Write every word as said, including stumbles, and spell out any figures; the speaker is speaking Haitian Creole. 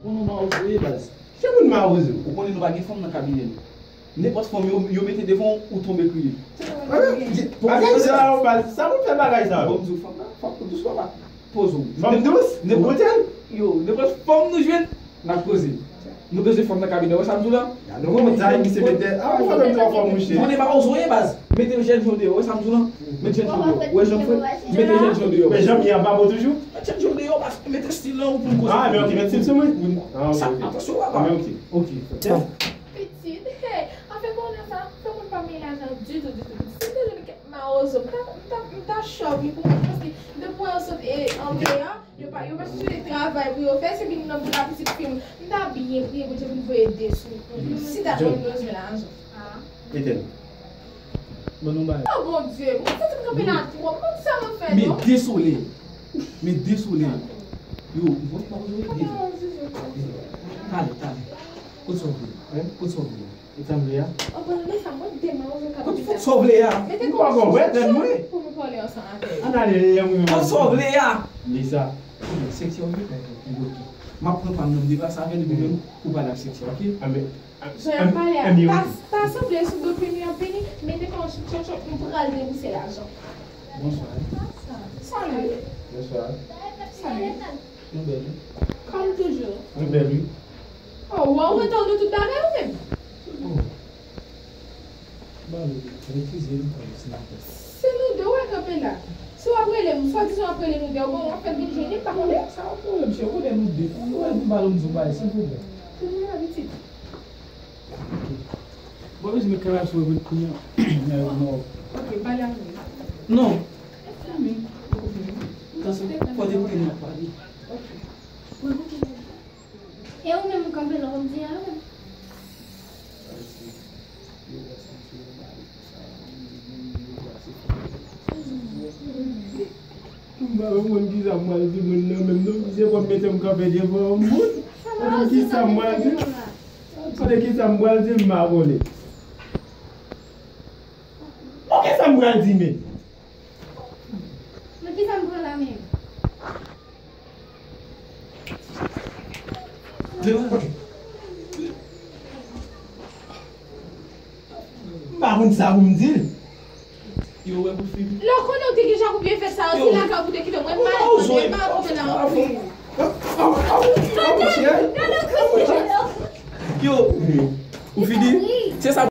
Konnen w mawozo ye, baz. Ki moun mawozo? Ou konnen nou pa gen fanm nan kabinè nou. Nenpòt fanm yo, yo mete devan w, ou tonbe kriye. Bagay sa yo, baz. Sa moun fè bagay sa yo? Bon, m di w, fanm nan, fanm dous, papa. Poze w. Fanm dous? Ou koute l? Yo, nenpòt fanm nou jwenn, n ap poze. Nou bezwen fanm nan kabinè. Wè sa m di w la? Gade yon bagay misye mete. Ah, ou fè menm twa fwa mouche. Konnen mawozo ye, baz. Mete jèn jan w deyò. Wè sa m di w la? Mete jèn jan w deyò. Wè jan m fè? Mete jèn jan w deyò. Men jan m ye a pa bon toujou? Mete jèn jan w deyò, baz. Mete stil lan ou pou n koze. Ah, men ok, met stil sou mwen. Ah, ok, ok. Atansyon, papa. Men ok. Ok. Pitit, hey, anfen konnen sa, fè moun pa mele ajan ditou, ditou. Si te jwenn kèk mawozo, m ta, m ta, m ta chòv li pou mwen, paske depi w sot e andeyò, yo pa, yo pa chèche travay pou yo fè, se vin nan boul a pitit fi m. M ta byen priye Bondye pou l voye de sou. Si ta jwenn bezwen lajan. Etèn. Ban nou bay. Oh Bondye, mwen santi m kanpe la twòp. Mwen sa mwen fè non. Men de solèy. Men de solèy. Yo, mwen pa bezwen de. Talè, talè. Kote sa w vle? Kote sa w vle? E sa m vle a? Oh, bon, men sa mwen de mawozo k ap di sa. Kote sa w vle a? Mete kò w sou chòk pou nou pale ansanm avè yo. Ann ale, e mwen menm. Kote sa w vle a? Li sa. Seksyon wi. M ap pran pa m nan m deplase avè l epi menm ou pale ak seksyon, ok? Anben. Jan y ap pale a, ta, ta sanble sou do pini an pini, mete kò w sou chòk chòk, nou pral debouse lajan. Bonswa. Salut. Bonswa. Salut. Nou bèl wi. Kòm toujou. Nou bèl wi. Oh, w ap retounen tout bagay ou menm. Oh. Ba nou, refize nou kòm senatè. Se nou de w wè kanpe la. Si w ap rele m, swadizan w ap rele nou de, bon, w ap fè vin jwenn li, m pa konnen. Sa pa pwoblèm, chè, ou konnen nou de. Ou wè m ba nou m di w bagay, silvouplè. Kounye a, pitit. Bon, mezanmi, kè m ap sou revout kounye a. Mwen non. Ok, pale avè m. Non. Fini. Poko fini. Tansi, fò te koute nou ap pale. Ok. E ou menm, ou kanpe la w ap di a menm? M pa konn kisa m pral di moun nan menm non, misye pral mete m kanpe devan yon moun. Konnen kisa m pral di? Konnen kisa m pral di, m pa konnen. Bon, kisa m pral di menm? Men kisa m pran la menm? M pa konn sa pou m di l. Yo, wè pou fini. Lè w konnen w te gen jan pou byen fè sa, se lakay ou pou te kite mwen, m pa al tande, m pa al konprann anpil. Gade, gade, gade. Yo, ou fini? Se sa.